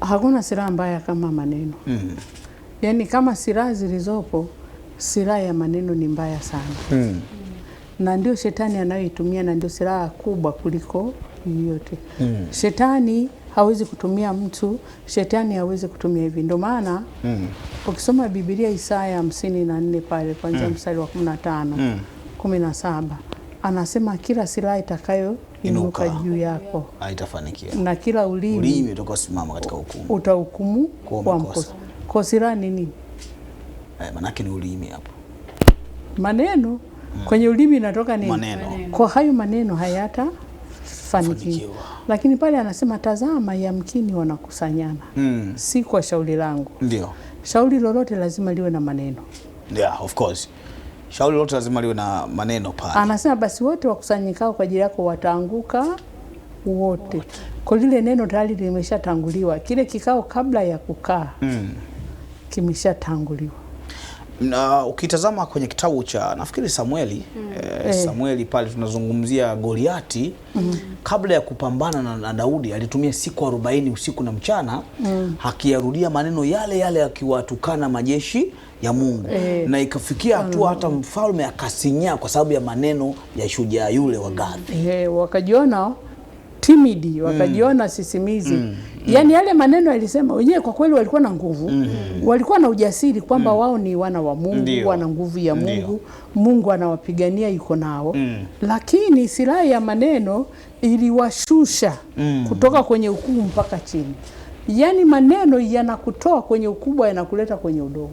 Hakuna silaha mbaya kama maneno. Yaani kama silaha zilizopo, silaha ya maneno ni mbaya sana. Na ndio shetani anayoitumia na ndio silaha kubwa kuliko yote. Shetani hawezi kutumia mtu, shetani hawezi kutumia hivi. Ndio maana ukisoma Biblia Isaya 54 pale kuanzia mstari wa 15, 17 anasema kila silaha itakayo inuka juu yako haitafanikiwa, na kila ulimi utakaosimama katika hukumu utahukumu kwa makosa. Kwa silaha ni nini? Manake ni ulimi hapo. Maneno kwenye ulimi inatoka nini? Maneno. Kwa hayo maneno hayatafanikiwa. Lakini pale anasema tazama, yamkini wanakusanyana. Si kwa shauri langu. Ndio. Shauri lolote lazima liwe na maneno. Yeah, of course. Shauri lolote lazima liwe na maneno pale. Anasema basi wote wakusanyikao kwa ajili yako wataanguka wote. Kwa lile neno tayari limeshatanguliwa. Kile kikao kabla ya kukaa kimeshatanguliwa. Na ukitazama kwenye kitabu cha nafikiri Samueli, Samueli pale tunazungumzia Goliati. Kabla ya kupambana na Daudi alitumia siku 40 usiku na mchana akiyarudia maneno yale yale akiwatukana majeshi ya Mungu. Na ikafikia hatua hata mfalme akasinyaa kwa sababu ya maneno ya shujaa yule wa Gathi. Wakajiona timidi, wakajiona sisimizi. Yaani yale maneno alisema wenyewe kwa kweli walikuwa na nguvu. Walikuwa na ujasiri kwamba wao ni wana wa Mungu, wana nguvu ya Mungu. Ndiyo. Mungu anawapigania, yuko nao. Lakini silaha ya maneno iliwashusha kutoka kwenye ukuu mpaka chini. Yaani maneno yanakutoa kwenye ukubwa yanakuleta kwenye udogo.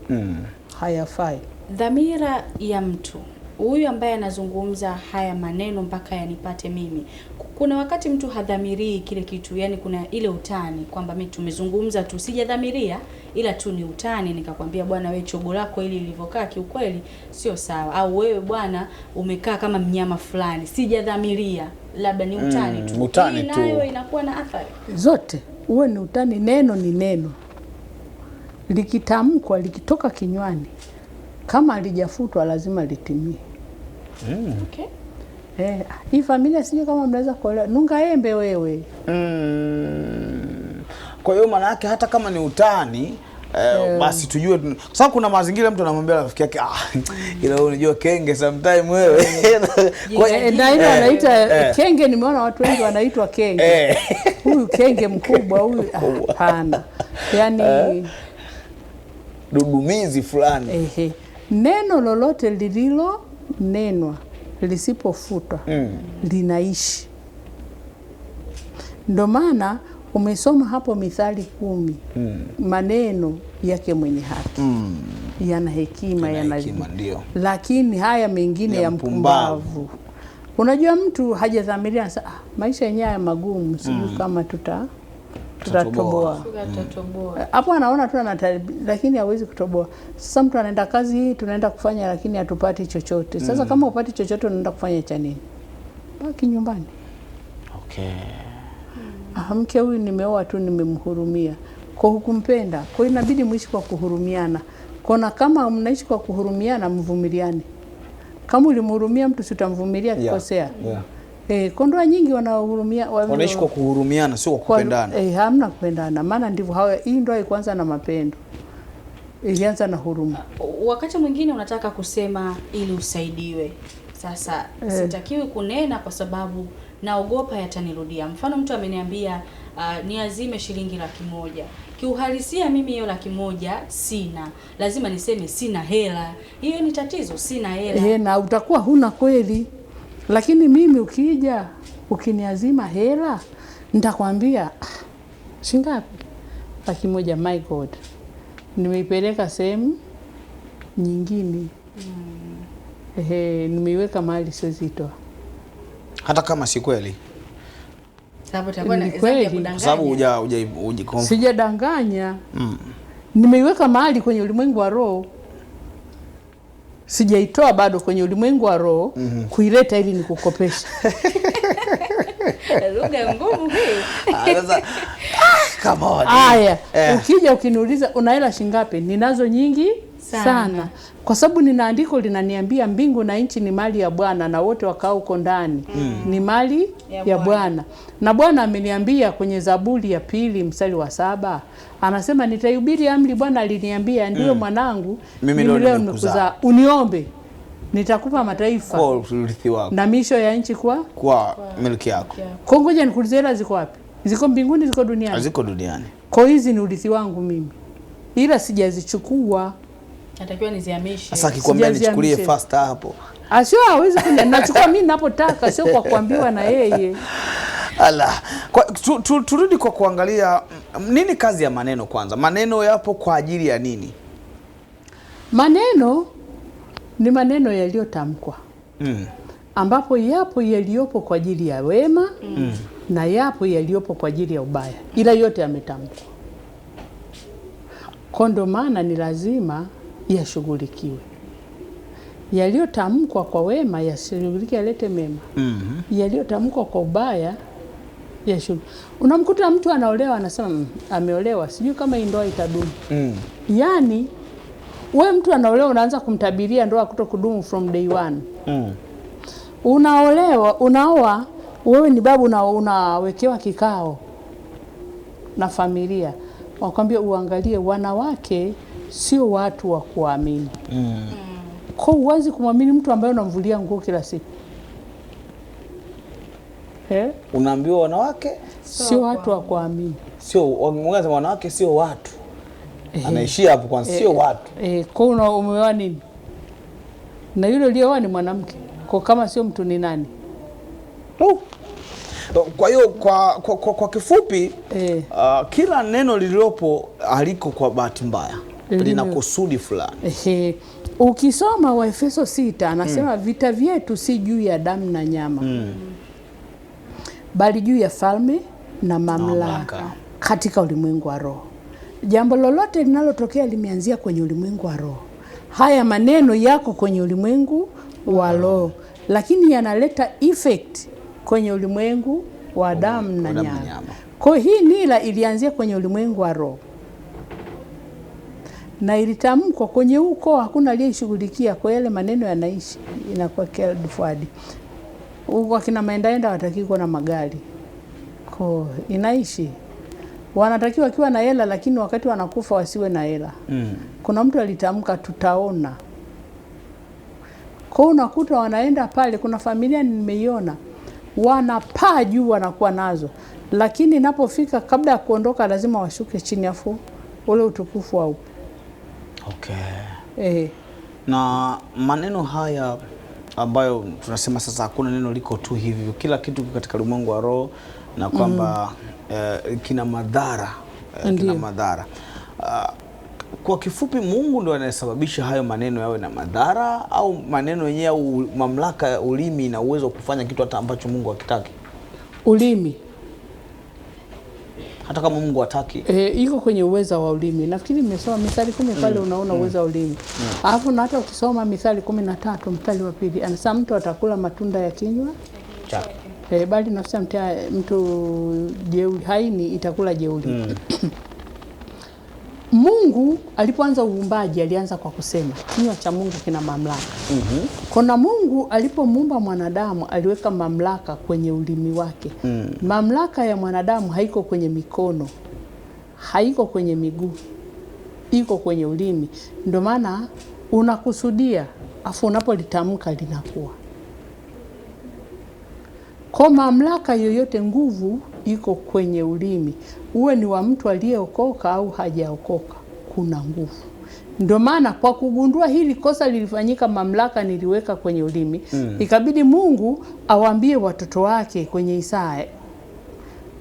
Hayafai. Dhamira ya mtu huyu ambaye anazungumza haya maneno mpaka yanipate mimi. Kuna wakati mtu hadhamirii kile kitu, yani kuna ile utani kwamba mimi tumezungumza tu sijadhamiria, ila tu ni utani, nikakwambia bwana wewe chogo lako ili lilivyokaa kiukweli sio sawa, au wewe bwana umekaa kama mnyama fulani, sijadhamiria, labda ni utani tu. Utani tu. Nayo inakuwa na athari. Zote uwe ni utani, neno ni neno. Likitamkwa, likitoka kinywani, kama halijafutwa lazima litimie. Okay. Hii familia sijui kama mnaweza kuolewa. Nunga embe wewe. Kwa hiyo maana yake hata kama ni utani basi tujue, kwa sababu kuna mazingira mtu anamwambia rafiki yake ila unajua kenge sometime wewe. Kwa na ile anaita kenge, nimeona watu wengi wanaitwa kenge. Huyu kenge mkubwa huyu, hapana. Yaani dudumizi fulani. Neno lolote lililo nenwa lisipofutwa linaishi. Ndio maana umesoma hapo Mithali 10 maneno yake mwenye haki yana hekima, yana hekima, ndio. Lakini haya mengine ya mpumbavu. Unajua mtu hajadhamiria, maisha yenyewe haya magumu, sijui kama tutatoboa. Hapo anaona tu lakini hawezi kutoboa. Sasa mtu anaenda kazi hii tunaenda kufanya lakini hatupati chochote. Sasa kama upati chochote unaenda kufanya cha nini? Baki nyumbani. Okay. Mke huyu nimeoa tu nimemhurumia. Kwa hukumpenda. Kwa inabidi muishi kwa kuhurumiana. Kona kama mnaishi kwa kuhurumiana mvumiliane. Kama ulimhurumia mtu si utamvumilia kikosea. Yeah. Kondoa nyingi wanahurumia, wanaishi kwa kuhurumiana sio kwa kupendana. Hamna kupendana. Maana ndivyo hawa, hii ndoa ilianza na mapendo. Ilianza na huruma. Wakati mwingine unataka kusema ili usaidiwe. Sasa sitakiwi kunena kwa sababu naogopa yatanirudia. Mfano mtu ameniambia niazime shilingi 100,000. Kiuhalisia mimi hiyo 100,000 sina. Lazima niseme sina hela. Hiyo ni tatizo, sina hela. Na utakuwa huna kweli. Lakini mimi ukija ukiniazima hela nitakwambia shingapi? 100,000, my God. Nimeipeleka sehemu nyingine. Nimeiweka mahali siwezi itoa. Hata kama si kweli. Sababu sijadanganya. Nimeiweka mahali kwenye ulimwengu wa roho. Sijaitoa bado kwenye ulimwengu wa roho kuileta ili nikukopeshe. Lugha ngumu hii. Come on. Haya, ukija ukiniuliza una hela shingapi? Ninazo nyingi Sana. Sana. Kwa sababu nina andiko linaniambia mbingu na nchi ni mali ya Bwana na wote wakao huko ndani ni mali ya Bwana. Na Bwana ameniambia kwenye Zaburi ya 2 mstari wa 7 anasema nitaihubiri amri Bwana aliniambia, ndiwe mwanangu, Mimi leo nimekuzaa. Uniombe nitakupa mataifa kwa urithi wako na misho ya nchi kwa miliki yako. Kwa ngoja nikuulize, hela ziko wapi? Ziko mbinguni, ziko duniani? Ziko duniani. Kwa hizi ni urithi wangu mimi, ila sijazichukua. Natakiwa nizihamishe. Sasa akikwambia nichukulie fast hapo. Sio, hawezi kuni, nachukua mimi ninapotaka, sio kwa kuambiwa na yeye. Ala. Turudi kwa kuangalia nini kazi ya maneno kwanza. Maneno yapo kwa ajili ya nini? Maneno ni maneno yaliyotamkwa. Ambapo yapo yaliyopo kwa ajili ya wema na yapo yaliyopo kwa ajili ya ubaya. Ila yote yametamkwa. Kwa ndo maana ni lazima yashughulikiwe. Yaliyotamkwa kwa wema yashughulikiwe, yalete mema. Yaliyotamkwa kwa ubaya yashughulikiwe. Unamkuta mtu anaolewa anasema ameolewa, sijui kama hii ndoa itadumu. Yaani wewe mtu anaolewa unaanza kumtabiria ndoa kutokudumu from day one. Unaolewa, unaoa, wewe ni babu na unawekewa kikao na familia. Wakwambia uangalie wanawake sio watu wa kuamini. Kwa huwezi kumwamini mtu ambaye unamvulia nguo kila siku. Unaambiwa wanawake sio watu wa kuamini. Sio, wanawake sio watu. Anaishia hapo kwanza, sio watu. Kwa umeoa nini? Na yule aliyeoa ni mwanamke. Kwa kama sio mtu ni nani? Kwa hiyo kwa kifupi kila neno lililopo haliko kwa bahati mbaya. Lina kusudi fulani. Ukisoma Waefeso 6 anasema vita vyetu si juu ya damu na nyama. Bali juu ya falme na mamlaka katika ulimwengu wa roho. Jambo lolote linalotokea limeanzia kwenye ulimwengu wa roho. Haya maneno yako kwenye ulimwengu wa roho, lakini yanaleta effect kwenye ulimwengu wa damu na nyama. Kwa hii nila ilianzia kwenye ulimwengu wa roho na ilitamkwa kwenye huko, hakuna aliyeshughulikia. Kwa yale maneno yanaishi, inakuwa carried forward. Huko akina maendaenda wataki kuwa na magari, kwa inaishi. Wanatakiwa wakiwa na hela, lakini wakati wanakufa wasiwe na hela. Kuna mtu alitamka tutaona. Kwa unakuta wanaenda pale, kuna familia nimeiona wanapaa juu wanakuwa nazo, lakini inapofika kabla ya kuondoka lazima washuke chini, afu ule utukufu haupo. Okay. Na maneno haya ambayo tunasema sasa hakuna neno liko tu hivi, kila kitu katika ulimwengu wa roho, na kwamba kina madhara, kina madhara. Kwa kifupi, Mungu ndo anayesababisha hayo maneno yawe na madhara, au maneno yenyewe au mamlaka ya ulimi na uwezo wa kufanya kitu hata ambacho Mungu hakitaki? Ulimi hata kama Mungu hataki, iko kwenye uwezo wa ulimi. Nafikiri nimesoma Mithali 10 pale, unaona uwezo wa ulimi. Alafu na hata ukisoma Mithali 13 mstari wa 2 anasema mtu atakula matunda ya kinywa chake. Bali nafsi ya mtu jeuri haini itakula jeuri. Mungu alipoanza uumbaji alianza kwa kusema kinywa cha Mungu kina mamlaka. Kuna Mungu alipomuumba mwanadamu aliweka mamlaka kwenye ulimi wake. Mamlaka ya mwanadamu haiko kwenye mikono, haiko kwenye miguu, iko kwenye ulimi. Ndio maana unakusudia afu unapolitamka linakuwa. Kwa mamlaka yoyote, nguvu iko kwenye ulimi. Uwe ni wa mtu aliyeokoka au hajaokoka, kuna nguvu. Ndio maana kwa kugundua hili kosa lilifanyika, mamlaka niliweka kwenye ulimi. Ikabidi Mungu awaambie watoto wake kwenye Isaya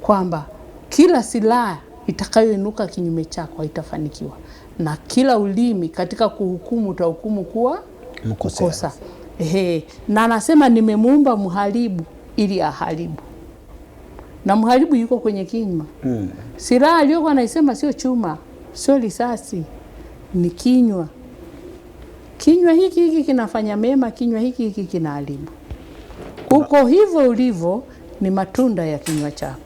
kwamba kila silaha itakayoinuka kinyume chako haitafanikiwa, na kila ulimi katika kuhukumu utahukumu kuwa mkosa. Na anasema nimemuumba mharibu ili aharibu, na mharibu yuko kwenye kinywa. Silaha aliyokuwa anaisema sio chuma, sio risasi, ni kinywa. Kinywa hiki hiki kinafanya mema, kinywa hiki hiki kinaharibu. Uko hivyo ulivyo ni matunda ya kinywa chako.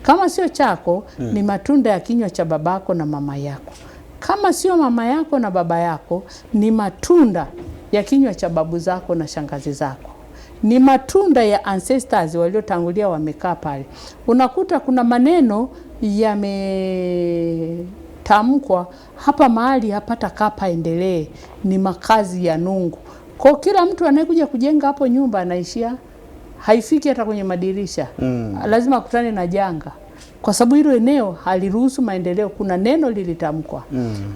Kama sio chako, ni matunda ya kinywa cha babako na mama yako. Kama sio mama yako na baba yako, ni matunda ya kinywa cha babu zako na shangazi zako, ni matunda ya ancestors waliotangulia wamekaa pale. Unakuta kuna maneno yametamkwa hapa mahali hapata kaa paendelee, ni makazi ya nungu. Kwa kila mtu anayekuja kujenga hapo nyumba anaishia, haifiki hata kwenye madirisha. Lazima akutane na janga, kwa sababu hilo eneo haliruhusu maendeleo. Kuna neno lilitamkwa.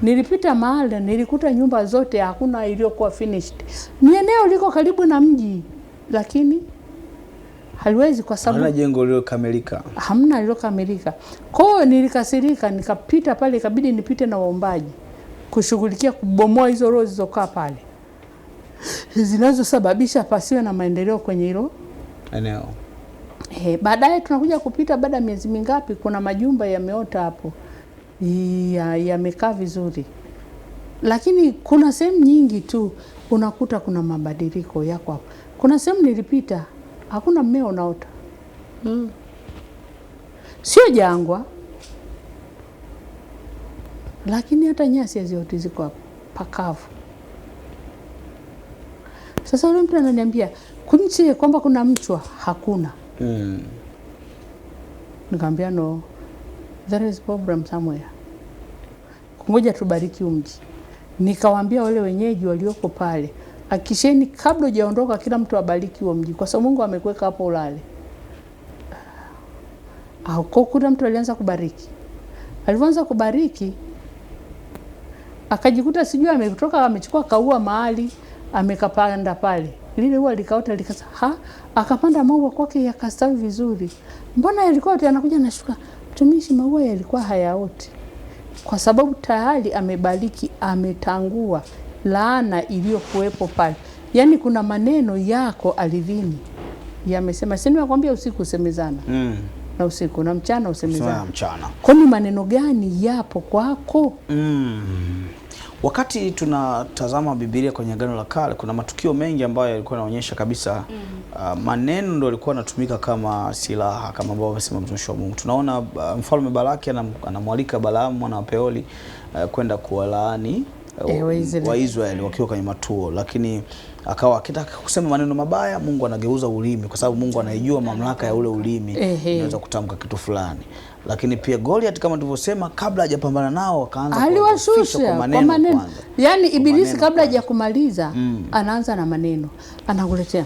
Nilipita mahali nilikuta nyumba zote hakuna iliyokuwa finished. Ni eneo liko karibu na mji, lakini haliwezi kwa sababu Hamna jengo lililokamilika. Hamna lililokamilika. Kwa hiyo nilikasirika, nikapita pale, ikabidi nipite na waombaji kushughulikia kubomoa hizo roho zilizokaa pale zinazosababisha pasiwe na maendeleo kwenye hilo eneo. Baadaye tunakuja kupita baada ya miezi mingapi, kuna majumba yameota hapo, yamekaa vizuri. Lakini kuna sehemu nyingi tu unakuta kuna mabadiliko yako hapo. Kuna sehemu nilipita hakuna mmea unaota. Sio jangwa, lakini hata nyasi hazioti, ziko hapo pakavu. Sasa yule mtu ananiambia kunchi kwamba kuna mchwa, hakuna. Nikamwambia no, there is problem somewhere. Ngoja tubariki mji. Nikawaambia wale wenyeji walioko pale, hakikisheni kabla hujaondoka kila mtu abariki huo mji, kwa sababu Mungu amekuweka hapo ulale. Au kuna mtu alianza kubariki. Alianza kubariki akajikuta sijui ametoka amechukua kaua mahali amekapanda pale. Lile ua likaota likasa, ha, akapanda maua kwake yakastawi vizuri. Mbona yalikuwa yanakuja na shuka? Mtumishi, maua yalikuwa hayaoti. Kwa sababu tayari amebariki, ametangua laana iliyokuwepo pale. Yaani kuna maneno yako alivini yamesema, si nimekwambia usiku usemezana. Na usiku na mchana usemezana. Mchana. Kwani maneno gani yapo kwako? Wakati tunatazama Biblia kwenye Agano la Kale, kuna matukio mengi ambayo yalikuwa yanaonyesha kabisa maneno ndio yalikuwa yanatumika kama silaha, kama ambavyo amesema mtumishi wa Mungu. Tunaona mfalme Balaki anamwalika Balaamu mwana wa Peoli kwenda kuwalaani Waisraeli wakiwa kwenye matuo, lakini akawa akitaka kusema maneno mabaya, Mungu anageuza ulimi, kwa sababu Mungu anaijua mamlaka ya ule ulimi, inaweza kutamka kitu fulani. Lakini pia Goliath kama tulivyosema, kabla hajapambana nao akaanza aliwashusha kwa maneno. Yaani ibilisi kabla hajakumaliza anaanza na maneno, anakuletea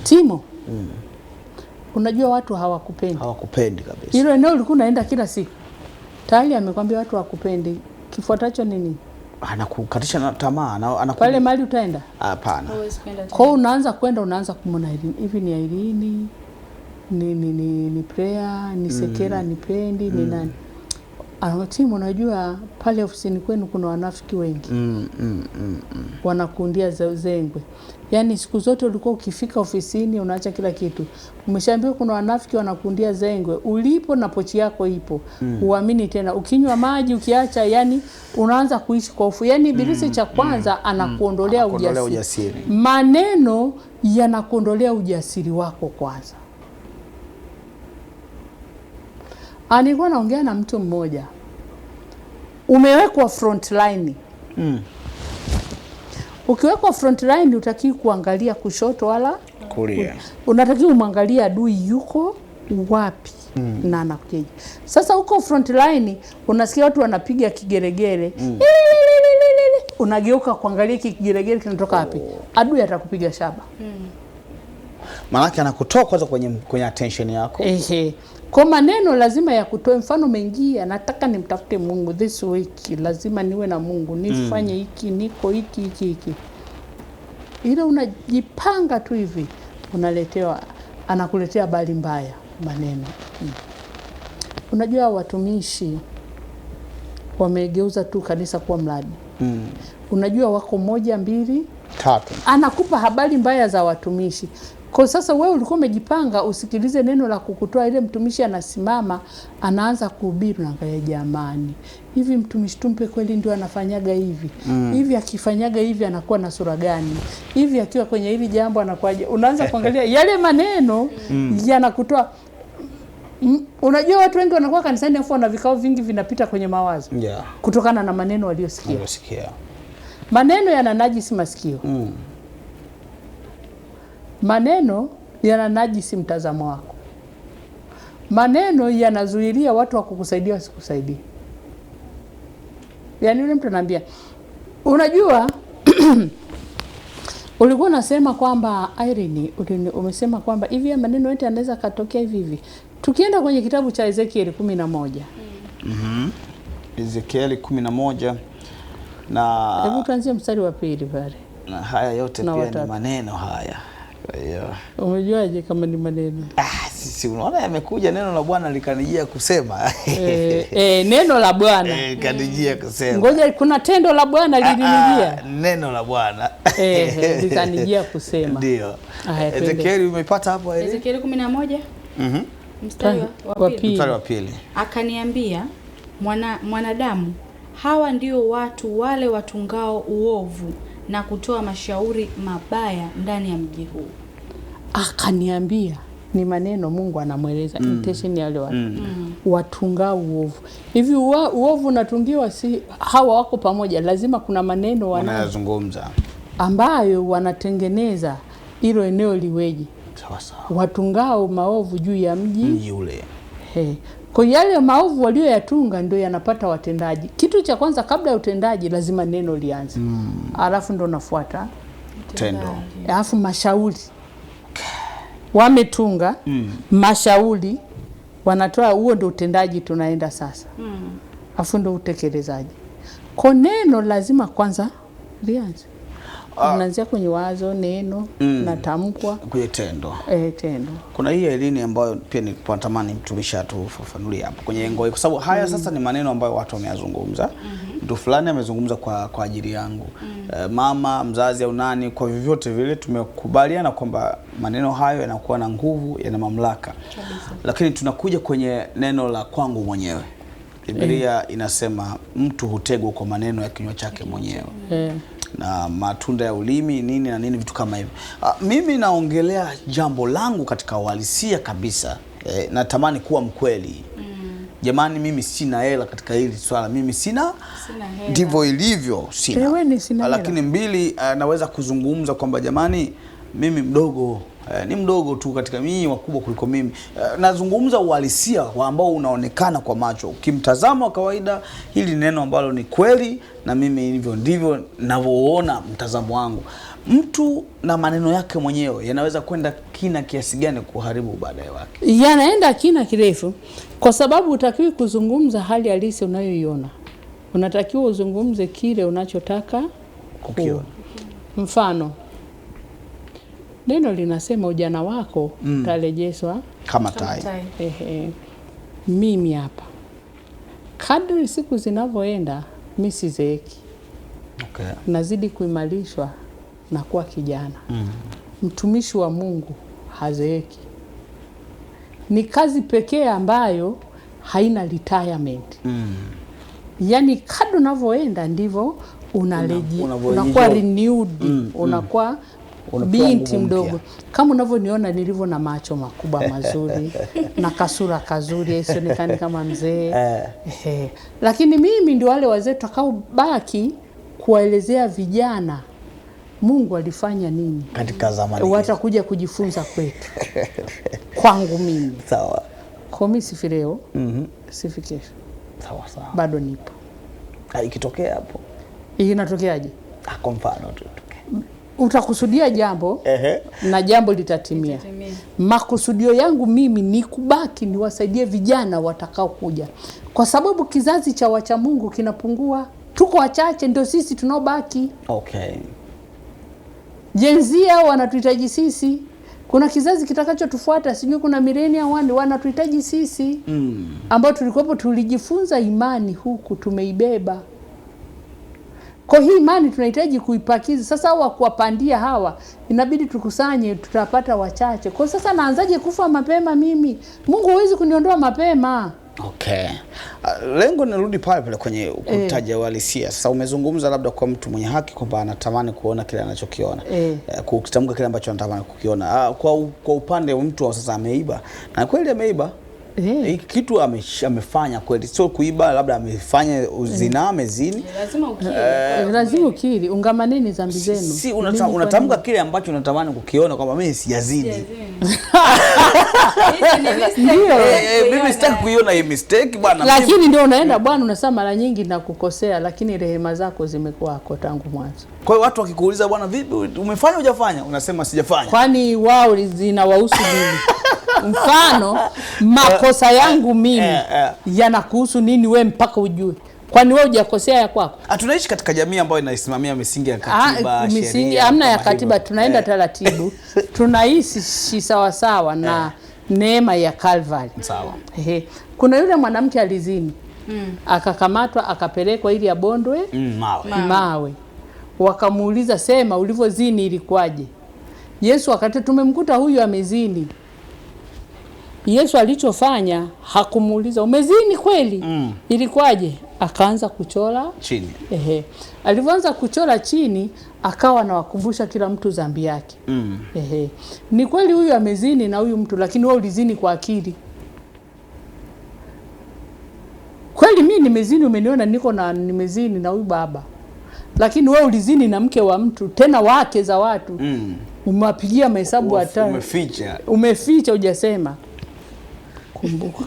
Timo. Unajua watu hawakupendi. Hawakupendi kabisa. Hilo eneo ulikuwa unaenda kila siku. Tayari amekwambia watu hawakupendi. Kifuatacho nini? Anakukatisha tamaa, pale mali utaenda? Hapana. Kwa hiyo unaanza kwenda, unaanza kumuona hivi ni Irene, ni prayer, ni sekera, ni pendi, ni nani. Anatimu, unajua pale ofisini kwenu kuna wanafiki wengi. Wanakuundia zengwe. Yaani siku zote ulikuwa ukifika ofisini unaacha kila kitu. Umeshaambiwa kuna wanafiki wanakuundia zengwe. Ulipo na pochi yako ipo. Huamini tena. Ukinywa maji ukiacha, yani unaanza kuishi kwa hofu. Yaani ibilisi cha kwanza anakuondolea ujasiri. Maneno yanakuondolea ujasiri wako kwanza. Alikuwa naongea na mtu mmoja. Umewekwa front line. Ukiwekwa front line hutakiwi kuangalia kushoto wala kulia. Unatakiwa umwangalie adui yuko wapi na anakuja. Sasa huko front line unasikia watu wanapiga kigeregere. Unageuka kuangalia kigeregere kinatoka wapi. Adui atakupiga shaba. Maana anakutoa kwanza kwenye attention yako. Ehe. Kwa maneno lazima ya kutoe. Mfano mengia, nataka nimtafute Mungu this week, lazima niwe na Mungu, nifanye hiki, niko hiki hiki hiki. Ile unajipanga tu hivi, unaletewa, anakuletea habari mbaya maneno. Unajua watumishi wamegeuza tu kanisa kuwa mradi. Unajua wako 1, 2, 3. Anakupa habari mbaya za watumishi. Kwa sasa wewe ulikuwa umejipanga usikilize neno la kukutoa, ile mtumishi anasimama anaanza kuhubiri, unaangalia jamani, hivi mtumishi Tumpe kweli ndio anafanyaga hivi? Hivi akifanyaga hivi anakuwa na sura gani? Hivi akiwa kwenye hili jambo anakuwaje? Unaanza kuangalia yale maneno yanakutoa. Unajua watu wengi wanakuwa kanisani afu wana vikao vingi vinapita kwenye mawazo. Yeah. Kutokana na maneno waliyosikia. Waliyosikia. Maneno yananajisi masikio. Maneno yananajisi mtazamo wako. Maneno yanazuilia watu wa kukusaidia wasikusaidie. Yaani yule mtu anaambia, unajua ulikuwa unasema kwamba Irene, umesema kwamba hivi maneno yote yanaweza katokea hivi hivi. Tukienda kwenye kitabu cha Ezekiel 11. Ezekiel 11 na hebu tuanzie mstari wa 2 pale. Na haya yote pia ni maneno haya. Kwa hiyo umejuaje kama ni maneno? Sisi unaona yamekuja, neno la Bwana likanijia kusema. Neno la Bwana likanijia kusema. Ngoja, kuna tendo la Bwana lilinijia. Neno la Bwana likanijia kusema. Ndio. Ezekiel umepata hapo ile? Ezekiel 11. Mstari wa pili. Mstari wa 2. Akaniambia, mwanadamu, hawa ndio watu wale watungao uovu na kutoa mashauri mabaya ndani ya mji huu. Akaniambia, ni maneno Mungu anamweleza intention ya wale watu. Watungao uovu. Hivi uovu unatungiwa, si hawa wako pamoja, lazima kuna maneno wanayozungumza ambayo wanatengeneza hilo eneo liweje. Sawa sawa. Watungao maovu juu ya mji ule. Kwa yale maovu walioyatunga ndio yanapata watendaji. Kitu cha kwanza kabla ya utendaji lazima neno lianze. Alafu ndo nafuata tendo. Alafu mashauri. Wametunga mashauri wanatoa, huo ndio utendaji tunaenda sasa. Alafu ndio utekelezaji. Kwa neno lazima kwanza lianze. Unaanzia kwenye wazo, neno, na tamkwa kwenye tendo. Tendo. Kuna hii elimu ambayo pia nilitamani mtumishi atufafanulie hapo kwenye engo, kwa sababu haya sasa ni maneno ambayo watu wameyazungumza. Mtu fulani amezungumza kwa ajili yangu. Mama, mzazi au nani, kwa vyovyote vile tumekubaliana kwamba maneno hayo yanakuwa na nguvu, yana mamlaka. Lakini tunakuja kwenye neno la kwangu mwenyewe. Biblia inasema mtu hutegwa kwa maneno ya kinywa chake mwenyewe. Na matunda ya ulimi nini na nini, vitu kama hivyo. Mimi naongelea jambo langu katika uhalisia kabisa. Natamani kuwa mkweli. Jamani, mimi sina hela katika hili swala. Mimi sina hela. Ndivyo ilivyo, sina. Sina. Lakini mbili, naweza kuzungumza kwamba jamani, mimi mdogo, ni mdogo tu katika mimi, wakubwa kuliko mimi. Nazungumza uhalisia ambao unaonekana kwa macho. Ukimtazama wa kawaida, hili neno ambalo ni kweli na mimi hivyo ndivyo ninavyoona mtazamo wangu. Mtu na maneno yake mwenyewe yanaweza kwenda kina kiasi gani kuharibu baadaye wake? Yanaenda kina kirefu, kwa sababu hutakiwi kuzungumza hali halisi unayoiona. Unatakiwa uzungumze kile unachotaka kukiona. Mfano, neno linasema ujana wako utarejeshwa kama tai. Mimi hapa kadri siku zinavyoenda mimi sizeeki. Nazidi kuimarishwa na kuwa kijana. Mtumishi wa Mungu hazeeki. Ni kazi pekee ambayo haina retirement. Yaani kadri unavyoenda ndivyo unakuwa renewed, unakuwa binti mdogo. Kama unavyoniona nilivyo na macho makubwa mazuri na kasura kazuri, sionekani kama mzee. Lakini mimi ndio wale wazee tutakaobaki kuwaelezea vijana Mungu alifanya nini katika zamani. Watakuja kujifunza kwetu. Kwangu mimi. Sawa. Kwa mimi sifi leo, sifi kesho. Sawa sawa. Bado nipo. Ikitokea hapo. Inatokeaje? Kwa mfano tu. Utakusudia jambo na jambo litatimia. Makusudio yangu mimi ni kubaki niwasaidie vijana watakao kuja. Kwa sababu kizazi cha wacha Mungu kinapungua. Tuko wachache ndio sisi tunaobaki. Gen Z hao wanatuhitaji sisi. Kuna kizazi kitakachotufuata, sijui kuna millennial 1 wanatuhitaji sisi. Ambao tulikuwepo tulijifunza imani huku tumeibeba. Kwa hii imani tunahitaji kuipakiza. Sasa hawa kuwapandia hawa inabidi tukusanye, tutapata wachache. Kwa sasa naanzaje kufa mapema mimi? Mungu hawezi kuniondoa mapema. Okay. Lengo nirudi pale pale kwenye kutaja uhalisia. Sasa umezungumza labda kwa mtu mwenye haki kwamba anatamani kuona kile anachokiona. Kutamka kile ambacho anatamani kukiona. Kwa upande wa mtu sasa ameiba. Na kweli ameiba. Hiki kitu amefanya kweli, sio kuiba, labda amefanya uzinaa, amezini. Lazima ukiri. Lazima ukiri, ungamaneni dhambi zenu. Si unatamka kile ambacho unatamani kukiona kwamba mimi sijazini. Ndio. Mimi sitaki kuiona hii mistake bwana. Lakini ndio unaenda bwana unasema mara nyingi nakukosea, lakini rehema zako zimekuwa tangu mwanzo. Kwa hiyo watu wakikuuliza bwana vipi umefanya hujafanya, unasema sijafanya. Kwani wao zinawahusu nini? Mfano makosa yangu mimi yanakuhusu nini wewe mpaka ujue? Kwani wewe hujakosea ya kwako? Tunaishi katika jamii ambayo inaisimamia misingi ya katiba, misingi hamna ya katiba, tunaenda taratibu. Tunaishi sawa sawa na neema ya Calvary. Sawa. Kuna yule mwanamke alizini. Akakamatwa akapelekwa ili abondwe mawe. Wakamuuliza, sema ulivyozini ilikuwaje? Yesu akati tumemkuta huyu amezini. Yesu alichofanya hakumuuliza umezini kweli? Ilikuwaje? Akaanza kuchora chini. Alivyoanza kuchora chini akawa anawakumbusha kila mtu dhambi yake. Ni kweli huyu amezini na huyu mtu, lakini wewe ulizini kwa akili. Kweli mimi nimezini, umeniona niko na nimezini na huyu baba. Lakini wewe ulizini na mke wa mtu, tena wake za watu. Umewapigia mahesabu hata. Umeficha. Umeficha hujasema. Kumbuka.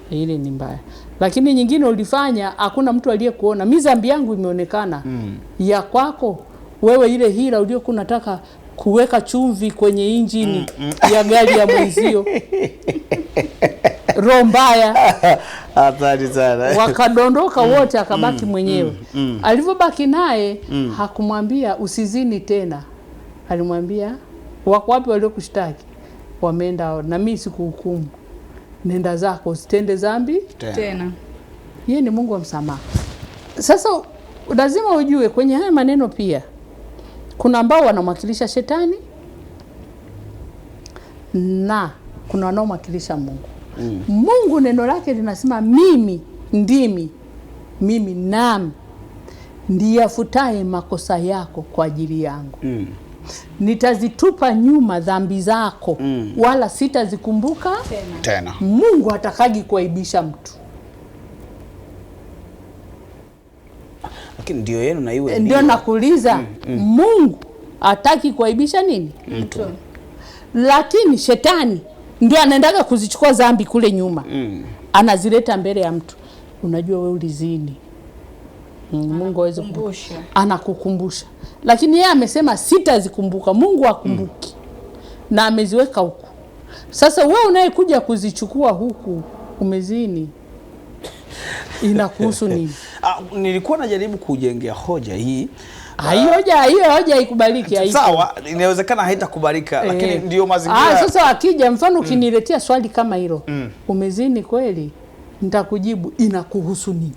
Hili ni mbaya. Lakini nyingine ulifanya hakuna mtu aliyekuona. Mimi dhambi yangu imeonekana. Ya kwako wewe ile hila uliyokuwa unataka kuweka chumvi kwenye injini ya gari ya mwenzio. Roho mbaya. Hatari sana. Wakadondoka wote akabaki mwenyewe. Alivyobaki naye hakumwambia usizini tena. Alimwambia wako wapi waliokushtaki? Wameenda na mimi sikuhukumu. Nenda zako usitende dhambi tena. Yeye ni Mungu wa msamaha. Sasa lazima ujue kwenye haya maneno pia kuna ambao wanamwakilisha shetani na kuna wanaomwakilisha Mungu. Mungu neno lake linasema mimi ndimi, mimi nami ndiye afutaye makosa yako kwa ajili yangu. Nitazitupa nyuma dhambi zako wala sitazikumbuka tena. Mungu hatakagi kuaibisha mtu. Lakini ndio yenu na iwe ndio nakuuliza. Mungu hataki kuaibisha nini? Mtu. Lakini shetani ndio anaendaga kuzichukua dhambi kule nyuma. Anazileta mbele ya mtu. Unajua wewe ulizini. Mungu aweze kukumbusha. Anakukumbusha. Lakini yeye amesema sitazikumbuka. Mungu hakumbuki. Na ameziweka huku. Sasa wewe unayekuja kuzichukua huku umezini, inakuhusu nini? Nilikuwa najaribu kujengea hoja hii. Hiyo hoja haikubaliki. Sawa, inawezekana haitakubalika, lakini ndio mazingira. Sasa akija mfano ukiniletea swali kama hilo, umezini kweli? Nitakujibu inakuhusu nini?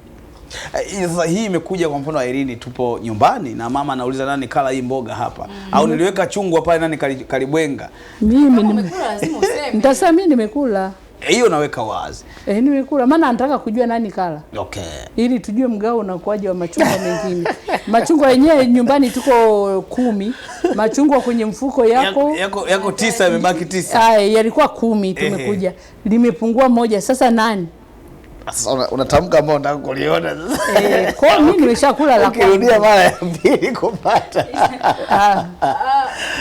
Sasa hii imekuja kwa mfano Irene, tupo nyumbani na mama anauliza nani kala hii mboga hapa, au niliweka chungwa pale nani kalibwenga. Mimi nimekula, lazima useme. Nitasema mimi nimekula. Hiyo naweka wazi. Nimekula maana nataka kujua nani kala. Okay. Ili tujue mgao unakuaje wa machungwa mengine. Machungwa yenyewe nyumbani tuko 10, machungwa kwenye mfuko yako yako 9, yamebaki 9. Yalikuwa 10 tumekuja. Limepungua moja. Sasa nani? Sasa unatamka ambao unataka kuliona sasa. Kwa mimi nimeshakula la kwanza. Ukirudia mara ya pili kupata.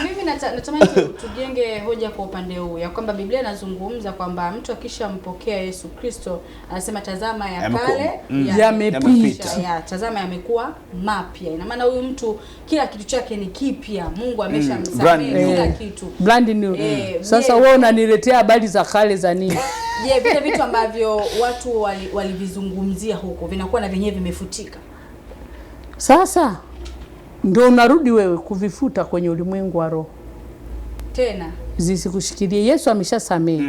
Mimi natamani tujenge hoja kwa upande huu ya kwamba Biblia inazungumza kwamba mtu akishampokea Yesu Kristo anasema tazama ya kale yamepita, tazama yamekuwa mapya. Ina maana huyu mtu kila kitu chake ni kipya. Mungu ameshamsamehe kila kitu. Brand new. Sasa wewe unaniletea habari za kale za nini? Je, vile vitu ambavyo watu walivizungumzia huko vinakuwa na vyenyewe vimefutika. Sasa ndio unarudi wewe kuvifuta kwenye ulimwengu wa roho. Tena zisikushikilie. Yesu ameshasamehe.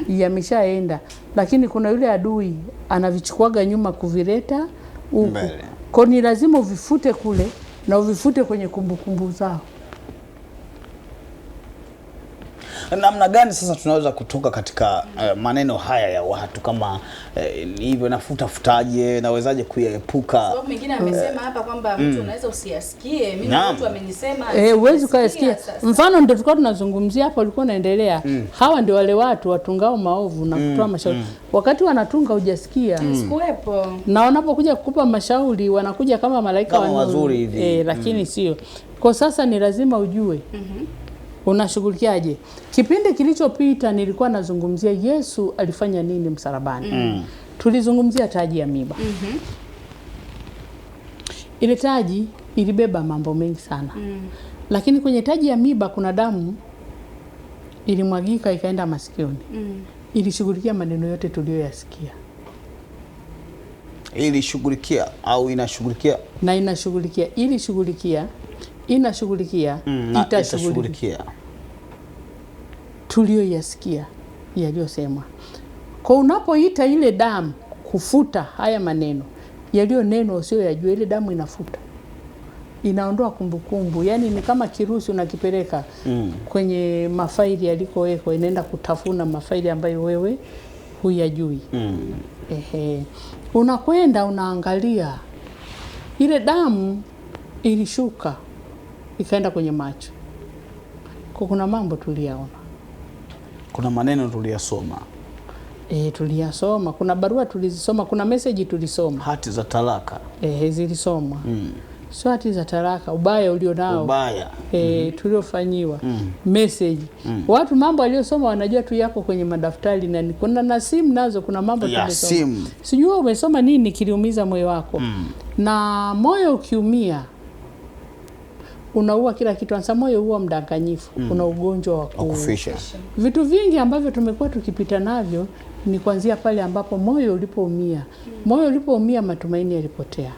Yameshaenda. Lakini kuna yule adui anavichukuaga nyuma kuvileta huku. Kwa ni lazima uvifute kule na uvifute kwenye kumbukumbu zao. Namna gani sasa tunaweza kutoka katika maneno haya ya watu kama hivyo, nafuta futaje, nawezaje kuyaepuka? Sababu mwingine amesema hapa kwamba mtu unaweza usiyasikie. Mimi mtu amenisema huwezi ukayasikia. Mfano ndio tulikuwa tunazungumzia hapo, ulikuwa unaendelea. Hawa ndio wale watu watungao maovu na kutoa mashauri. Wakati wanatunga hujasikia. Sikuwepo. Na wanapokuja kukupa mashauri wanakuja kama malaika kama wazuri hivi. Lakini sio. Kwa sasa ni lazima ujue unashughulikiaje. Kipindi kilichopita nilikuwa nazungumzia Yesu alifanya nini msalabani. Tulizungumzia taji ya miba. Ile taji ilibeba mambo mengi sana. Lakini kwenye taji ya miba kuna damu ilimwagika ikaenda masikioni. Ilishughulikia maneno yote tuliyoyasikia. Ilishughulikia au inashughulikia? Na inashughulikia, ilishughulikia, inashughulikia, itashughulikia tuliyoyasikia yaliyosemwa. Kwa unapoita ile damu kufuta haya maneno yaliyonenwa usiyoyajua, ile damu inafuta, inaondoa kumbukumbu. Yani ni kama kirusi unakipeleka kwenye mafaili yalikowekwa, inaenda kutafuna mafaili ambayo wewe huyajui. Ehe, unakwenda unaangalia ile damu ilishuka ikaenda kwenye macho. Kwa kuna mambo tuliyaona, kuna maneno tuliyasoma, tuliyasoma, kuna barua tulizisoma, kuna message tulisoma, hati za talaka zilisomwa. Sio hati za talaka, ubaya ulionao, ubaya tuliofanyiwa, message. Watu mambo waliosoma wanajua tu yako kwenye madaftari, na kuna na simu nazo, kuna mambo tulisoma. Sijui umesoma nini kiliumiza moyo wako. Na moyo ukiumia unaua kila kitu. Ansa moyo huwa mdanganyifu. Kuna ugonjwa wa kufisha. Vitu vingi ambavyo tumekuwa tukipita navyo ni kuanzia pale ambapo moyo ulipoumia. Moyo ulipoumia, matumaini yalipotea.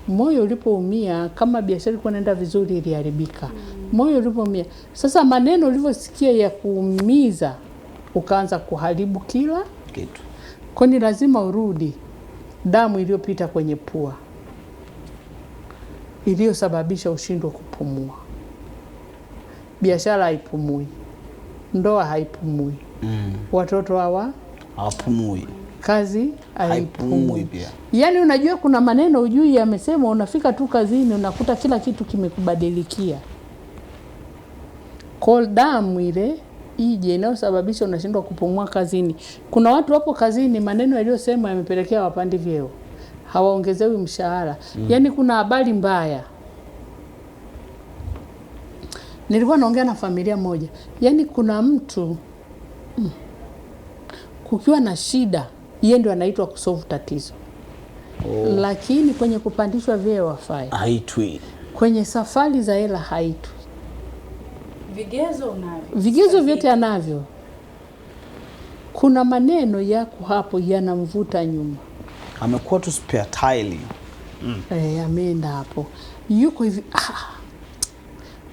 Moyo ulipoumia, kama biashara ilikuwa inaenda vizuri iliharibika. Moyo ulipoumia. Sasa maneno ulivyosikia ya kuumiza ukaanza kuharibu kila kitu. Kwa ni lazima urudi damu iliyopita kwenye pua iliyosababisha ushindwe kupumua. Biashara haipumui, ndoa haipumui, watoto hawa hawapumui, kazi haipumui pia. Yaani unajua kuna maneno ujui yamesema, unafika tu kazini unakuta kila kitu kimekubadilikia. Kwa damu ile ije inayosababisha unashindwa kupumua kazini. Kuna watu wapo kazini maneno yaliyosema yamepelekea wapandi vyeo, hawaongezewi mshahara. Yaani kuna habari mbaya. Nilikuwa naongea na familia moja. Yaani kuna mtu kukiwa na shida, yeye ndio anaitwa kusolve tatizo. Lakini kwenye kupandishwa vyeo hafai. Haitwi. Kwenye safari za hela haitwi. Vigezo unavyo. Vigezo vyote anavyo. Kuna maneno yako hapo yanamvuta nyuma. Amekuwa tu spare tile. Ameenda hapo. Yuko hivi,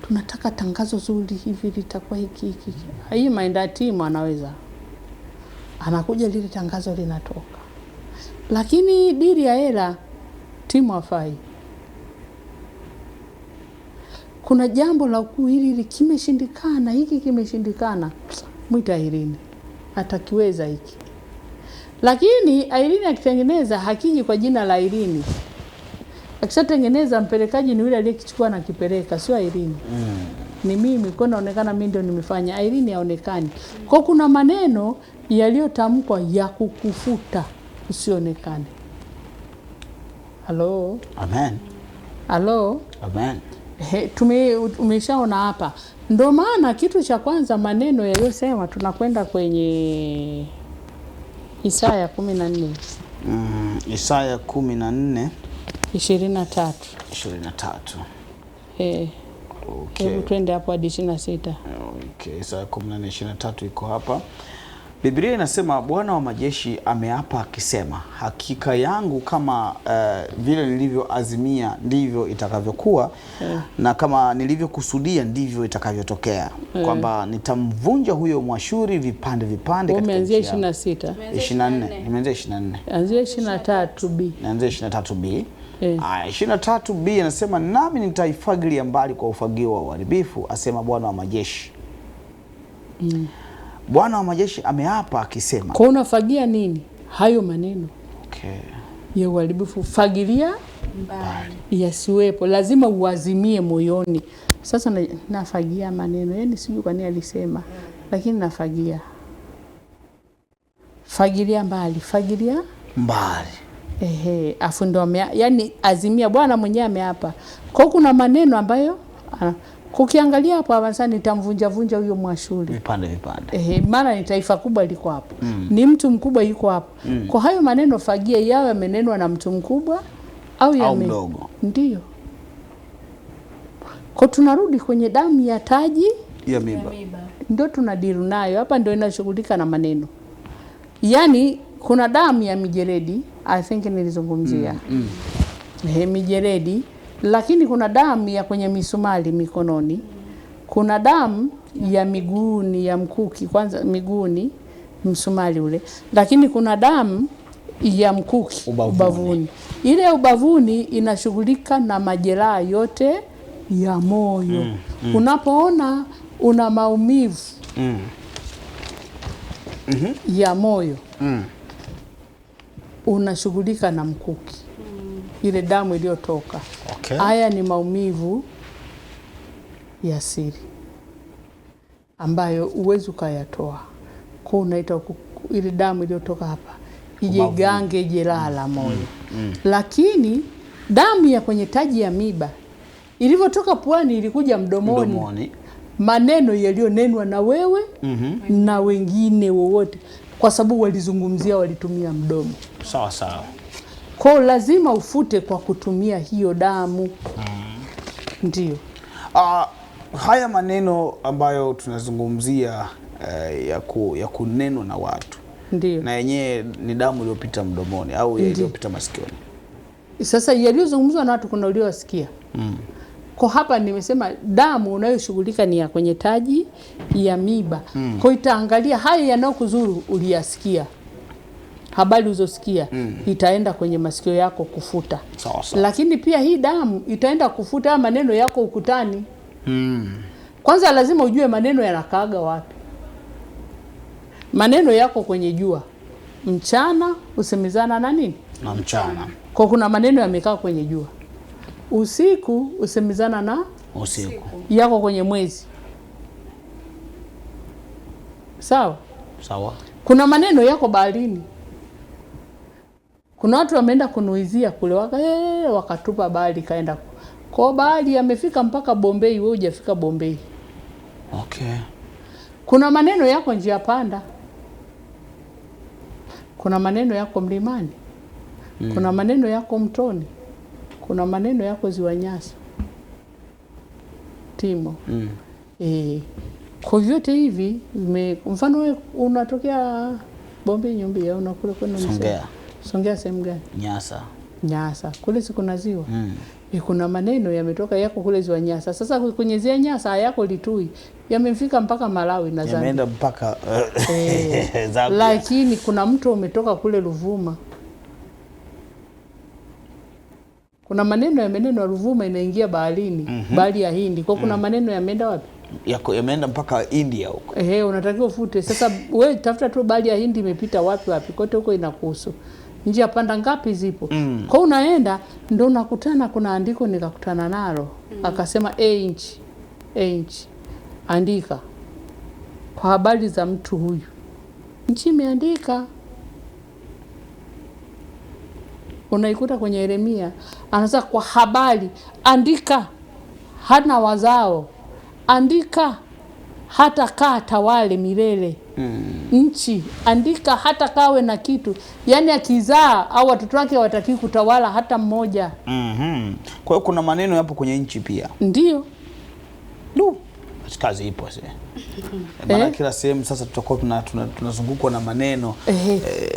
tunataka tangazo zuri hivi litakuwa hiki hiki. Hii maenda timu anaweza. Anakuja lile tangazo linatoka. Lakini dili ya hela timu hafai. Kuna jambo la ukuu hili kimeshindikana, hiki kimeshindikana. Mwita Irene. Atakiweza hiki. Lakini Irene akitengeneza hakiji kwa jina la Irene. Akishatengeneza mpelekaji ni yule aliyekichukua na kipeleka, sio Irene. Ni mimi, kwa naonekana mimi ndio nimefanya. Irene haonekani. Kwa kuna maneno yaliyotamkwa ya kukufuta usionekane. Halo. Amen. Halo. Amen. Tumeshaona hapa. Ndio maana kitu cha kwanza maneno yaliyosema, tunakwenda kwenye Isaya 14. Isaya 14 23. 23. Okay. Hebu twende hapo hadi 26. Okay, Isaya 14:23 iko hapa. Biblia inasema Bwana wa majeshi ameapa akisema, hakika yangu kama vile nilivyoazimia ndivyo itakavyokuwa, na kama nilivyokusudia ndivyo itakavyotokea, kwamba nitamvunja huyo Mwashuri vipande vipande katika Umeanzia nchi yao. 26. 24. Nimeanzia 24. Anzia 23b. Nianzia 23b. Aya, 23b anasema nami nitaifagilia mbali kwa ufagio wa uharibifu, asema Bwana wa majeshi. Bwana wa majeshi ameapa akisema. Kwa unafagia nini? Hayo maneno. Okay. Ya uharibifu, fagilia mbali, yasiwepo. Lazima uazimie moyoni. Sasa nafagia maneno, yaani sijui kwa nini alisema, lakini nafagia. Fagilia mbali, fagilia mbali. Ehe, afu ndo yaani azimia, Bwana mwenyewe ameapa. Kwa kuna maneno ambayo kukiangalia hapo hapa nitamvunja vunja huyo Mwashuri. Vipande vipande. Ehe, maana ni taifa kubwa liko hapo. Ni mtu mkubwa yuko hapo. Kwa hayo maneno fagia, yawe yamenenwa na mtu mkubwa au mdogo. Ndio. Kwa tunarudi kwenye damu ya taji ya miba. Ndio tunadiru nayo. Hapa ndio inashughulika na maneno. Yaani kuna damu ya mijeredi, I think nilizungumzia. Mijeredi, lakini kuna damu ya kwenye misumari mikononi. Kuna damu ya miguuni ya mkuki, kwanza miguuni msumari ule. Lakini kuna damu ya mkuki ubavuni. Ile ubavuni inashughulika na majeraha yote ya moyo. Unapoona una maumivu ya moyo, unashughulika na mkuki. Ile damu iliyotoka. Okay. Haya ni maumivu ya siri ambayo uwezi ukayatoa. Kwa unaita ile damu iliyotoka hapa ije gange jeraha la moyo. Lakini damu ya kwenye taji ya miba ilivyotoka puani ilikuja mdomoni. Maneno yaliyonenwa na wewe na wengine wowote, kwa sababu walizungumzia, walitumia mdomo. Sawa sawa. Kwa lazima ufute kwa kutumia hiyo damu. Ndio. Haya maneno ambayo tunazungumzia ya kunenwa na watu. Ndio. Na yenyewe ni damu iliyopita mdomoni au iliyopita masikioni. Sasa yaliyozungumzwa na watu kuna uliowasikia. Kwa hapa nimesema damu unayoshughulika ni ya kwenye taji ya miba. Kwa itaangalia haya yanayokuzuru uliyasikia. Habari ulizosikia itaenda kwenye masikio yako kufuta. Sawa sawa. Lakini pia hii damu itaenda kufuta maneno yako ukutani. Kwanza lazima ujue maneno yanakaaga wapi. Maneno yako kwenye jua. Mchana usemezana na nini? Na mchana. Kwa kuna maneno yamekaa kwenye jua. Usiku usemezana na usiku. Yako kwenye mwezi. Sawa? Sawa. Kuna maneno yako baharini. Kuna watu wameenda kunuizia kule wakatupa bahari kaenda. Kwa bahari yamefika mpaka Bombay, wewe hujafika Bombay. Okay. Kuna maneno yako njia panda. Kuna maneno yako mlimani. Kuna maneno yako mtoni. Kuna maneno yako ziwa Nyasa. Timo. Kwa vyote hivi, mfano wewe unatokea Bombay Nyumbi au unakula kwenda Songea. Songea sehemu gani? Nyasa. Nyasa. Kule si kuna ziwa. Kuna maneno yametoka yako kule ziwa Nyasa. Sasa kwenye ziwa Nyasa yako Litui yamefika mpaka Malawi na Zambia. Yameenda mpaka Zambia. Lakini kuna mtu umetoka kule Ruvuma. Kuna maneno yamenenwa Ruvuma inaingia baharini, bahari ya Hindi. Kwa kuna maneno yameenda wapi? Yako yameenda mpaka India huko. Unatakiwa ufute. Sasa wewe tafuta tu bahari ya Hindi imepita wapi wapi. Kote huko inakuhusu. Njia panda ngapi zipo. Kwa unaenda ndio unakutana kuna andiko nikakutana nalo. Akasema inch andika kwa habari za mtu huyu. Nchi imeandika. Unaikuta kwenye Yeremia anasema kwa habari andika, hana wazao, andika hata kaa tawale milele. Nchi andika hata kawe na kitu, yani akizaa au watoto wake wataki kutawala hata mmoja. Kwa hiyo kuna maneno yapo kwenye nchi pia. Ndio. Kazi ipo sasa. Maana kila sehemu sasa tutakuwa tunazungukwa na maneno.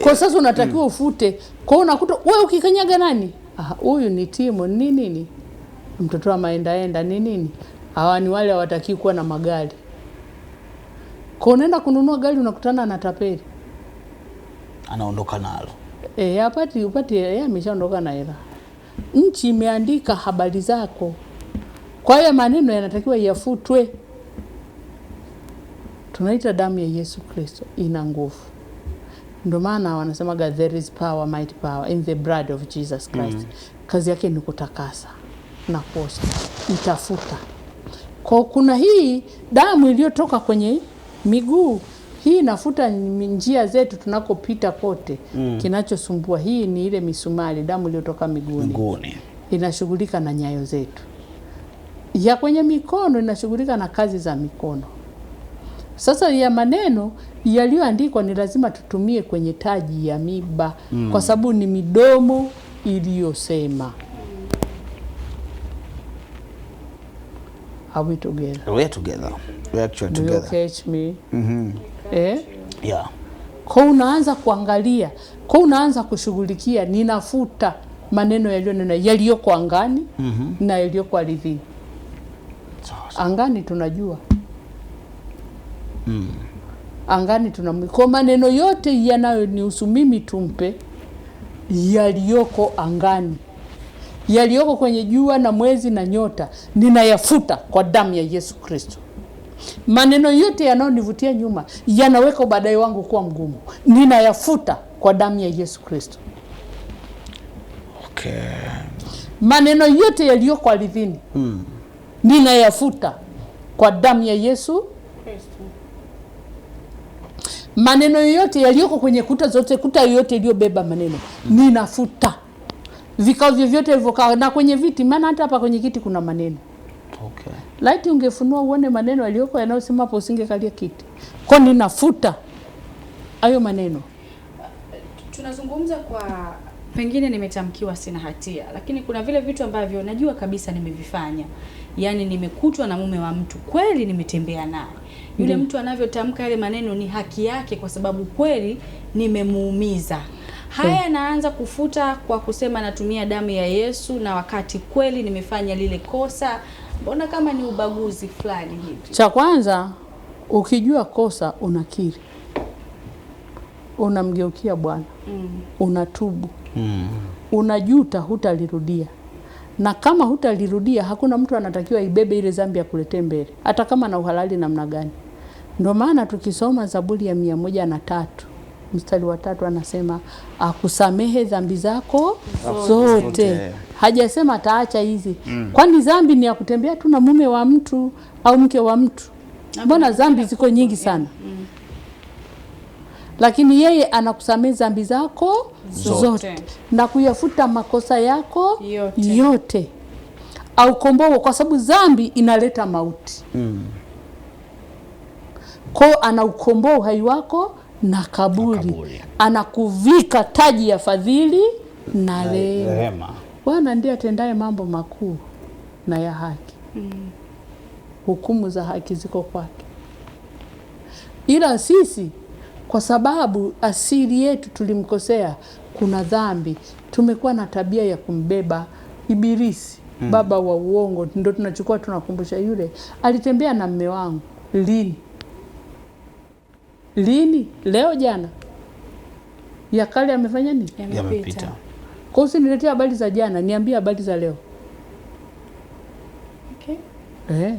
Kwa sasa unatakiwa ufute. Kwa hiyo unakuta wewe ukikanyaga nani? Huyu ni Timo ni nini? Mtoto wa maendaenda ni nini? Hawa ni wale hawataki kuwa na magari. Kwa unaenda kununua gari unakutana na tapeli. Anaondoka nalo. Hapati upati yeye ameshaondoka na hela. Nchi imeandika habari zako. Kwa hiyo maneno yanatakiwa yafutwe. Tunaita damu ya Yesu Kristo ina nguvu. Ndio maana wanasemaga there is power, mighty power in the blood of Jesus Christ. Kazi yake ni kutakasa na kuosha, itafuta. Kwa kuna hii damu iliyotoka kwenye miguu, hii inafuta njia zetu tunakopita kote. Kinachosumbua hii ni ile misumari, damu iliyotoka miguuni inashughulika na nyayo zetu. Ya kwenye mikono inashughulika na kazi za mikono. Sasa ya maneno yaliyoandikwa ni lazima tutumie kwenye taji ya miba, kwa sababu ni midomo iliyosema. Are we together? We are together. We are actually together. Do you catch me? Yeah. Kwa unaanza kuangalia, kwa unaanza kushughulikia, ninafuta maneno yaliyonena yaliyoko angani na yaliyoko ardhini. Angani tunajua. Angani kwa maneno yote yanayonihusu mimi tumpe yaliyoko angani, yaliyoko kwenye jua na mwezi na nyota, ninayafuta kwa damu ya Yesu Kristo. Maneno yote yanayonivutia nyuma, yanaweka baadaye wangu kuwa mgumu, ninayafuta kwa damu ya Yesu Kristo. Okay. Maneno yote yaliyoko ardhini ninayafuta kwa damu ya Yesu Kristo. Maneno yote yaliyoko kwenye kuta zote, kuta yote iliyobeba maneno, ninafuta. Vikao vyovyote vilivyokaa na kwenye viti, maana hata hapa kwenye kiti kuna maneno. Okay. Laiti ungefunua uone maneno yaliyoko yanayosema hapo, usingekalia kiti. Kwa ninafuta hayo maneno. Tunazungumza kwa pengine nimetamkiwa sina hatia, lakini kuna vile vitu ambavyo najua kabisa nimevifanya. Yaani nimekutwa na mume wa mtu, kweli nimetembea naye. Yule mtu anavyotamka yale maneno ni haki yake, kwa sababu kweli nimemuumiza. Haya naanza kufuta kwa kusema natumia damu ya Yesu, na wakati kweli nimefanya lile kosa. Mbona kama ni ubaguzi fulani hivi? Cha kwanza, ukijua kosa unakiri, unamgeukia Bwana, unatubu, unajuta, hutalirudia. Na kama hutalirudia, hakuna mtu anatakiwa ibebe ile dhambi ya kuletea mbele, hata kama na uhalali namna gani. Ndio maana tukisoma Zaburi ya 103 mstari wa 3 anasema akusamehe dhambi zako zote. Hajasema ataacha hizi. Kwani dhambi ni ya kutembea tu na mume wa mtu au mke wa mtu? Mbona dhambi ziko nyingi sana? Lakini yeye anakusamehe dhambi zako zote na kuyafuta makosa yako yote. Au komboa, kwa sababu dhambi inaleta mauti. Kwa anaukomboa uhai wako na kaburi. Anakuvika taji ya fadhili na rehema. Bwana ndiye atendaye mambo makuu na ya haki. Hukumu za haki ziko kwake. Ila sisi kwa sababu asili yetu tulimkosea, kuna dhambi, tumekuwa na tabia ya kumbeba Ibilisi, baba wa uongo. Ndio tunachukua tunakumbusha yule alitembea na mume wangu lini? Lini? Leo, jana? Ya kale amefanya nini? Yamepita. Kwa hiyo usiniletee habari za jana, niambie habari za leo. Okay.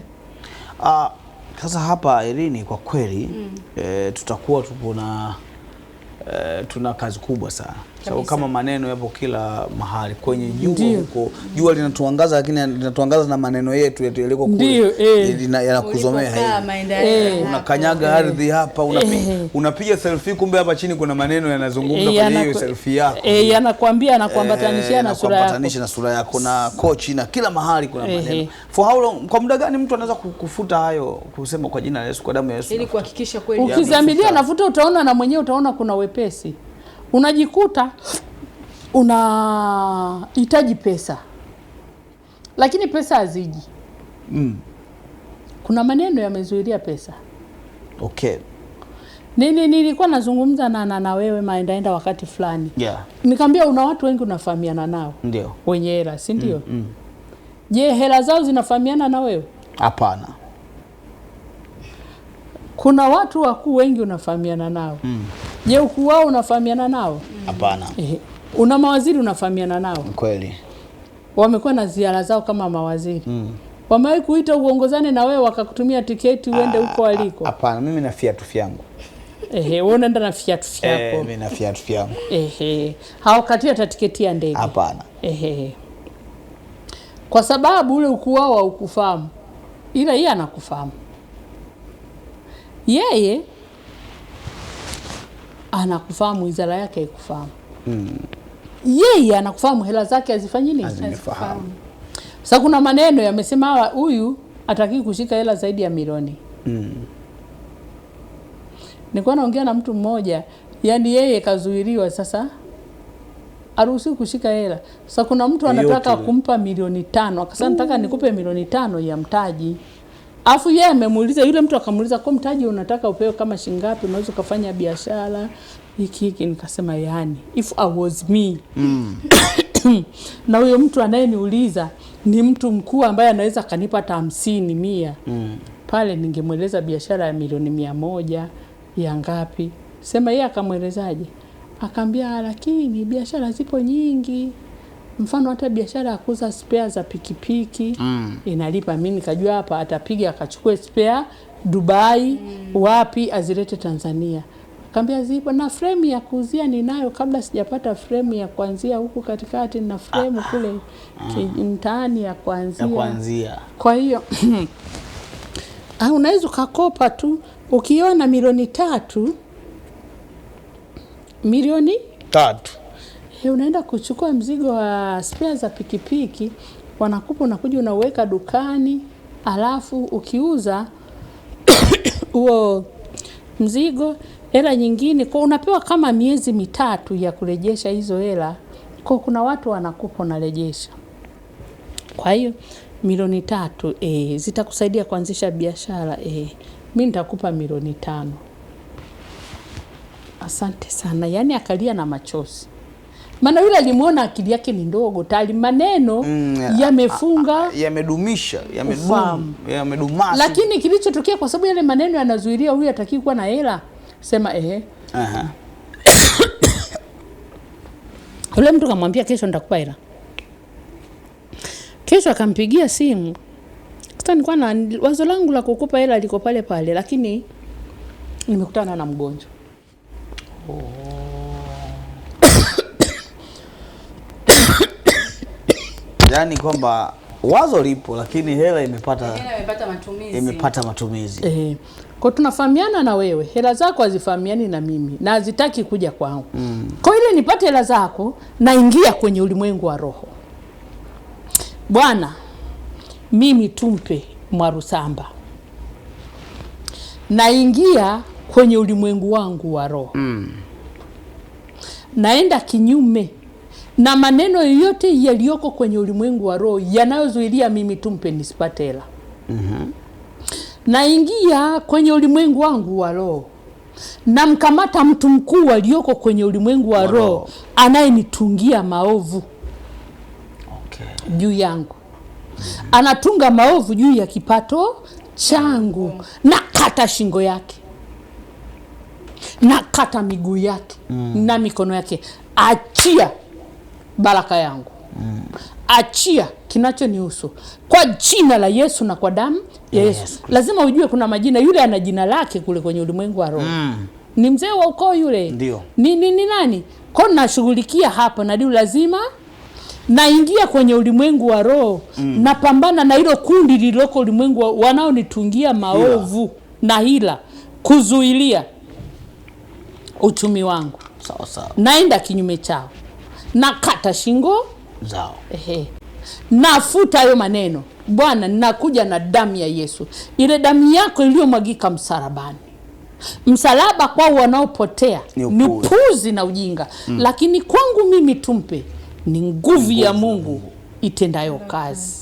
Sasa hapa Irini, kwa kweli tutakuwa tupo na tuna kazi kubwa sana. Sababu kama maneno yapo kila mahali, kwenye jua huko, jua linatuangaza, lakini linatuangaza na maneno yetu yaliko kule yanakuzomea hivi. Unakanyaga ardhi hapa, unapiga selfie, kumbe hapa chini kuna maneno yanazungumza kwenye hiyo selfie yako. Yanakuambia, yanakuambatanishia na sura yako. Yanakuambatanisha na sura yako na kochi na kila mahali kuna maneno. For how long, kwa muda gani mtu anaweza kufuta hayo, kusema kwa jina la Yesu, kwa damu ya Yesu? Ili kuhakikisha kweli. Ukizamilia nafuta, utaona na mwenyewe utaona kuna wepesi. Unajikuta unahitaji pesa, lakini pesa haziji. Kuna maneno yamezuilia pesa. Okay. Nilikuwa nazungumza na wewe maendaenda wakati fulani. Yeah. Nikamwambia una watu wengi unafahamiana nao. Ndio. Wenye hela, si ndio? Je, hela zao zinafahamiana na wewe? Hapana. Kuna watu wakuu wengi unafahamiana nao. Je, ukuu wao unafahamiana nao? Hapana. Una mawaziri unafahamiana nao? Kweli. Wamekuwa na ziara zao kama mawaziri. Wamewahi kuita uongozane na wewe wakakutumia tiketi uende huko waliko? Hapana, mimi na viatu vyangu. Ehe, wewe unaenda na viatu vyako. Mimi na viatu vyangu. Ehe, hawakatii hata tiketi ya ndege. Hapana. Ehe. Kwa sababu ule ukuu wao haukufahamu, ila yeye anakufahamu. Yeye anakufahamu, wizara yake haikufahamu. Yeye anakufahamu, hela zake hazifanyi nini? Hazinifahamu. Sasa kuna maneno yamesema hawa, huyu hataki kushika hela zaidi ya milioni. Nilikuwa naongea na mtu mmoja, yani yeye kazuiliwa sasa haruhusiwi kushika hela. Sasa kuna mtu anataka kumpa milioni 5, akasema nataka nikupe milioni 5 ya mtaji. Afu yeye amemuuliza yule mtu akamuuliza kwa mtaji unataka upewe kama shilingi ngapi, unaweza kufanya biashara hiki hiki. Nikasema yani if I was me na huyo mtu anayeniuliza ni mtu mkuu ambaye anaweza kanipa hata 50 100 pale ningemweleza biashara ya milioni 100 ya ngapi. Sema yeye akamwelezaje? Akaambia lakini biashara zipo nyingi, mfano hata biashara ya kuuza spare za pikipiki inalipa. Mimi nikajua hapa atapiga akachukue spare Dubai wapi azilete Tanzania. Akaambia zipo na frame ya kuuzia ninayo, kabla sijapata frame ya kuanzia huku katikati na frame kule mtaani ya kuanzia. Kwa hiyo unaweza ukakopa tu ukiona milioni 3, milioni 3 unaenda kuchukua mzigo wa spare za pikipiki, wanakupa, unakuja unaweka dukani, alafu ukiuza huo mzigo hela nyingine kwa unapewa kama miezi 3 ya kurejesha hizo hela. Kwa kuna watu wanakupa unarejesha. Kwa hiyo milioni 3 zitakusaidia kuanzisha biashara. Mimi nitakupa milioni 5. Asante sana. Yani akalia na machozi. Maana yule alimuona akili yake ni ndogo, tayari maneno yamefunga, yamedumisha, yamedumasa. Lakini kilichotokea kwa sababu yale maneno yanazuilia huyu hataki kuwa na hela, sema ehe. Aha. Yule mtu kamwambia kesho nitakupa hela. Kesho akampigia simu. Sasa nilikuwa na wazo langu la kukupa hela liko pale pale, lakini nimekutana na mgonjwa. Yaani kwamba wazo lipo lakini hela imepata matumizi. Imepata matumizi. Kwa tunafahamiana na wewe, hela zako hazifahamiani na mimi na hazitaki kuja kwangu. Kwa ile nipate hela zako naingia kwenye ulimwengu wa roho. Bwana, mimi Tumpe Mwarusamba naingia kwenye ulimwengu wangu wa roho. Naenda kinyume na maneno yote yaliyoko kwenye ulimwengu wa roho yanayozuilia mimi Tumpe nisipate hela. Naingia kwenye ulimwengu wangu wa roho, namkamata mtu mkuu aliyoko kwenye ulimwengu wa roho anayenitungia maovu juu yangu. Anatunga maovu juu ya kipato changu. Nakata shingo yake, nakata miguu yake na mikono yake. Achia baraka yangu. Achia kinachonihusu kwa jina la Yesu na kwa damu ya Yesu. Lazima ujue kuna majina. Yule ana jina lake kule kwenye ulimwengu wa roho. Ni mzee wa ukoo yule. Ndio. Ni nani? Kwa nashughulikia hapo na ndio lazima naingia kwenye ulimwengu wa roho. Napambana na hilo kundi lililoko ulimwengu wanaonitungia maovu na hila kuzuilia uchumi wangu. Sawa sawa. Naenda kinyume chao. Nakata shingo zao. Ehe. Nafuta hayo maneno. Bwana, nakuja na damu ya Yesu. Ile damu yako iliyomwagika msalabani. Msalaba kwa wanaopotea ni upuzi na ujinga. Lakini kwangu mimi Tumpe ni nguvu ya Mungu itendayo kazi.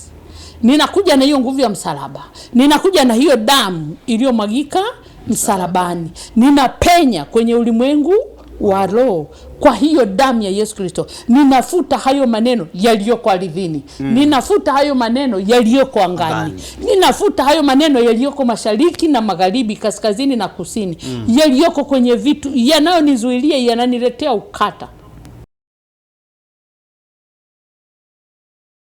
Ninakuja na hiyo nguvu ya msalaba. Ninakuja na hiyo damu iliyomwagika msalabani. Ninapenya kwenye ulimwengu wa roho kwa hiyo damu ya Yesu Kristo. Ninafuta hayo maneno yaliyoko ardhini. Ninafuta hayo maneno yaliyoko angani. Ninafuta hayo maneno yaliyoko mashariki na magharibi, kaskazini na kusini. Yaliyoko kwenye vitu yanayonizuilia, yananiletea ukata.